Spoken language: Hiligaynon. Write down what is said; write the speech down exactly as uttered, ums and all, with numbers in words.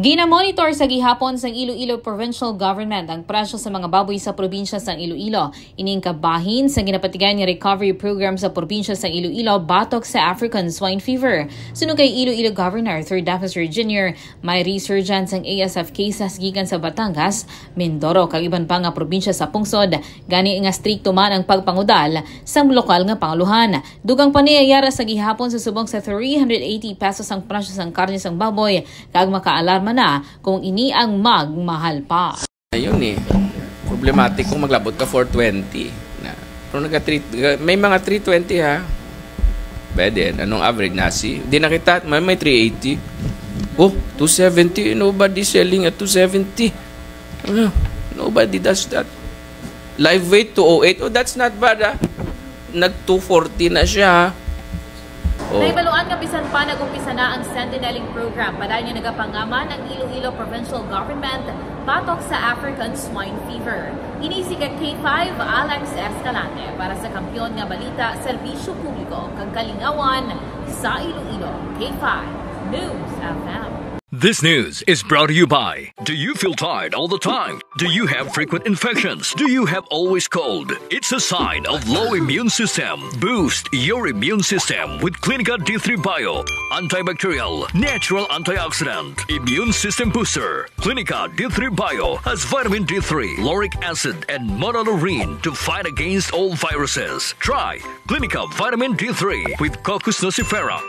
Ginamonitor sa gihapon sang Iloilo Provincial Government ang presyo sa mga baboy sa probinsya sang Iloilo. Ining kabahin sa ginapatigayon nga recovery program sa probinsya sang Iloilo batok sa African Swine Fever. Suno kay Iloilo Governor Third Officer Junior, may resurgence ang A S F cases gikan sa Batangas, Mindoro, kag iban pa nga probinsya sa pungsod. Gani nga strikto man ang pagpangudal sang lokal nga panguluhan. Dugang pa niya, yara sa gihapon sa subong sa three hundred eighty pesos ang presyo sang karne sang baboy, kag makaalarma na kung ini ang magmahal pa. Ayun eh. Problematic kung maglabot ka four twenty. Na. Pero nag-treat, may mga three twenty ha. Pwede, anong average nasi? Di nakita, may, may three eighty. Oh, two seventy, nobody selling at two seventy. Ano? Nobody does that. Live weight, two oh eight. Oh, that's not bad ah. Nag two forty na siya ha. Oh. Nahibaluan nga bisan pa nag-umpisa na ang Sentinelling Program, padayon nga nagapangaman ang Iloilo Provincial Government batok sa African Swine Fever. Ini si ka K five, Alex Escalante, para sa Kampiyon nga Balita, Serbisyo Publiko, kag Kalingawan sa Iloilo. K five News F M. This news is brought to you by. Do you feel tired all the time? Do you have frequent infections? Do you have always cold? It's a sign of low immune system. Boost your immune system with Clinica D three Bio. Antibacterial, natural antioxidant, immune system booster. Clinica D three Bio has vitamin D three, lauric acid, and monolaurin to fight against all viruses. Try Clinica Vitamin D three with Cocos nucifera.